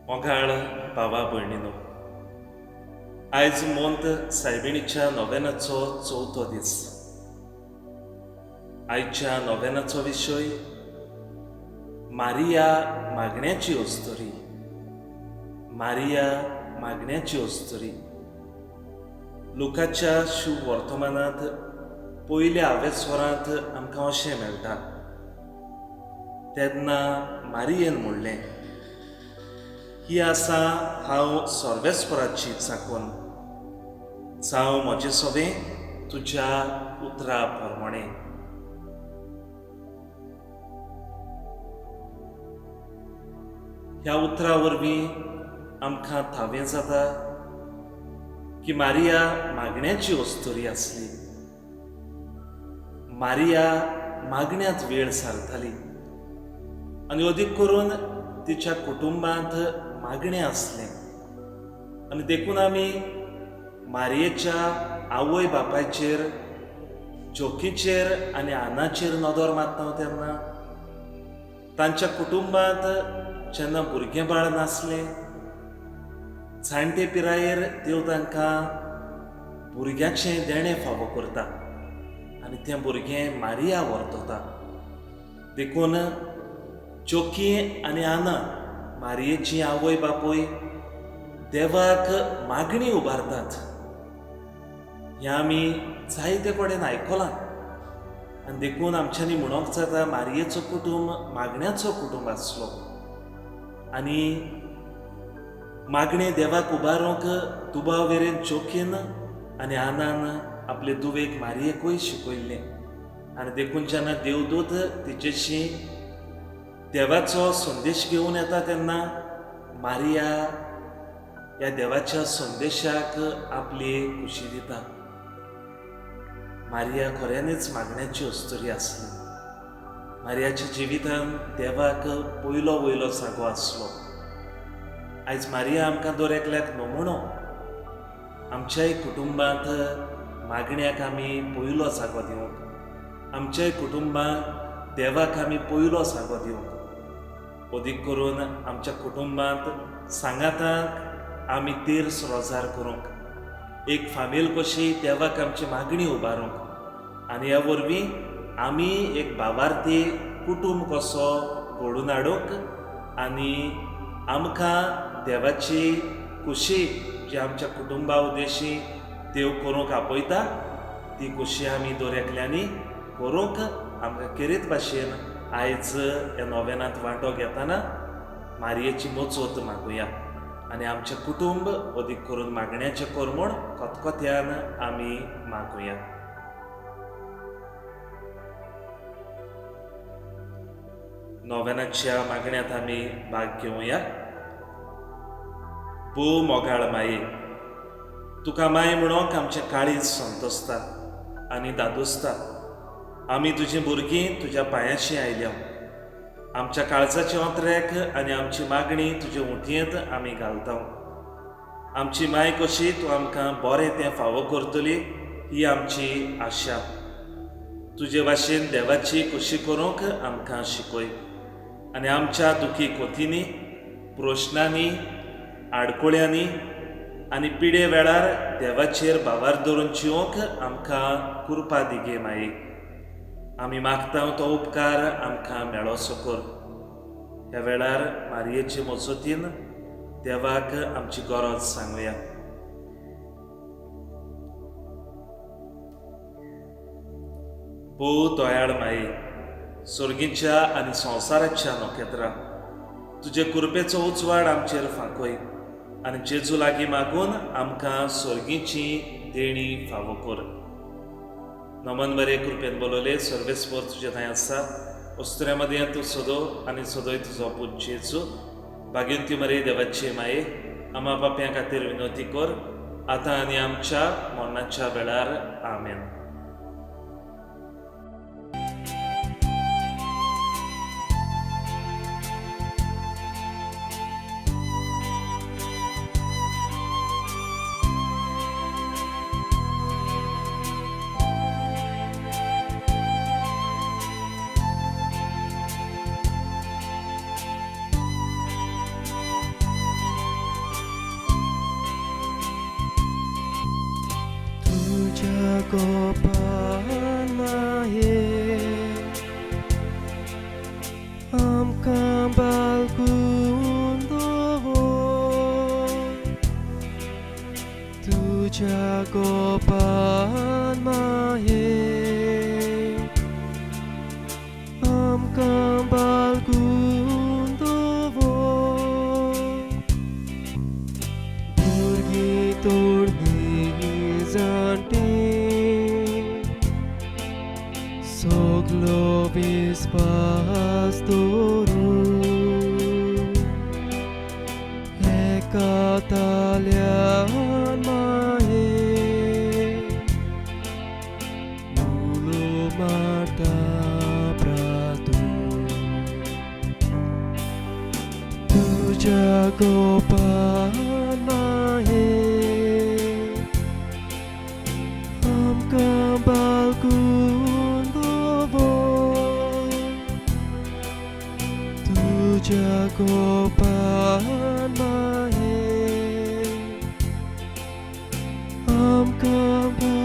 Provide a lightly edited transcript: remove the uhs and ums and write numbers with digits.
मोगाळ भावा भयणीनो, आयज मोंत सायबिणीच्या नोवेनाचो चवथो दीस. आयच्या नोवेनाचो विशय मारिया मागण्याची अस्तुरी. मारिया मागण्याची अस्तुरी. लुकाच्या शुभ वर्तमानांत पयल्या आवेस्वरांत आमकां अशें मेळटा, तेन्ना मारियेन म्हणलें, ही आसा हांव सर्वेस्पराची चाकून, जावं म्हजें सवें तुज्या उतरा प्रमाणें. ह्या उतरा वरवीं आमकां थावें जाता की मारिया मागण्याची अस्तुरी आसली. मारिया मागण्यांत वेळ सारताली आनी अदीक करून तिच्या कुटुंबांत मागणें आसलें आनी देखून आमी मारियेच्या आवय बापायचेर, जोकीचेर आनी आनाचेर नदर मारता तेन्ना तांच्या कुटुंबांत जेन्ना भुरगें बाळ नासलें, जाणटे पिरायेर देव तांकां भुरग्याचें देणें फावो करता आनी तें भुरगें मारिया व्हरतता. देखून जोकी आनी आना मारियेची आवय बापूय देवाक मागणी उबारतात हें आमी जायते कडेन आयकलां आनी देखून आमच्यांनी म्हणोंक जाता मारियेचो कुटूंब मागण्याचो कुटूंब आसलो आनी मागणें देवाक उबारूंक दुबाव वेरेन जोकीन आनी आनान आपले दुवेक मारियेकूय शिकयल्लें आनी देखून जेन्ना देवदूत तिचेशी देवाचो संदेश घेवन येता तेन्ना मारिया ह्या देवाच्या संदेशाक आपली खुशी दिता. मारिया खऱ्यांनीच मागण्याची अस्तुरी आसली. मारियाच्या जिवितांत देवाक पयलो वयलो जागो आसलो. आयज मारिया आमकां दर एकल्याक नमुनो. आमच्याय कुटुंबांत मागण्याक आमी पयलो जागो दिवंक, आमच्याय कुटुंबांत देवाक आमी पयलो जागो दिवंक, अदीक करून आमच्या कुटुंबांत सांगाताक आमी तेर्स रोजार करूंक, एक फामील कशी देवाक आमची मागणी उबारूंक आनी ह्या वरवीं आमी एक भावार्थी कुटूंब कसो घडोवन हाडूंक आनी आमकां देवाची खुशी जी आमच्या कुटुंबा उद्देशी देव करूंक आपयता ती खुशी आमी दर एकल्यांनी करूंक आमकां केरीत भाशेन आयज ह्या नोवेनांत वांटो घेतना मारियेची मजत मागुया आनी आमचें कुटुंब अदीक करून मागण्याचें कर म्हूण खतखत्यान आमी मागुया. नोवेनाच्या मागण्यांत आमी भाग घेवया. भोव मोगाळ माये, तुका माय म्हणोंक आमचें काळीज संतोसता आनी दादोसता. आमी तुजीं भुरगीं तुज्या पांयाशी आयल्या. आमच्या काळजाचे ओंत्रेक आनी आमची मागणी तुजे उंटयेंत आमी घालता. आमची माय कशी तूं आमकां बरें तें फावो करतली ही आमची आशा. तुजे भाशेन देवाची खुशी करूंक आमकां शिकय आनी आमच्या दुखी कोतींनी, प्रश्नांनी, आडकोळ्यांनी आनी पिडे वेळार देवाचेर भावार धरून जिवंक आमकां कृपा दिगे माये. आमी मागता तो उपकार आमकां मेळोसो कर. ह्या वेळार मारियेचे मजतीन देवाक आमची गरज सांगुया. भोव दयाळ माये, सर्गीच्या आनी संवसाराच्या नखेत्रां, तुजे कृपेचो उजवाड आमचेर फांकय आनी जेजू लागीं मागून आमकां सर्गीची देणी फावो कर. नमन बरे कृपेन बोलवले सर्वेस्पर तुजे थंय आसा. अस्तुऱ्या मदें तूं सदो आनी सदोय तुजो पूत जेजू. भाग्यवंती मरे देवाची माये, आमा पापयां खातीर विनवती कर आतां आनी आमच्या मरणाच्या वेळार. आमेन. बालकून दवर भुरगीं तोडणी जाणटी सगलो विस्वास दवरून एका ताल्यान माये उलो मारता प्रातू तुज्या गोपान माये आमकां बालकून दवर तुज्या गोपान माये आमकां.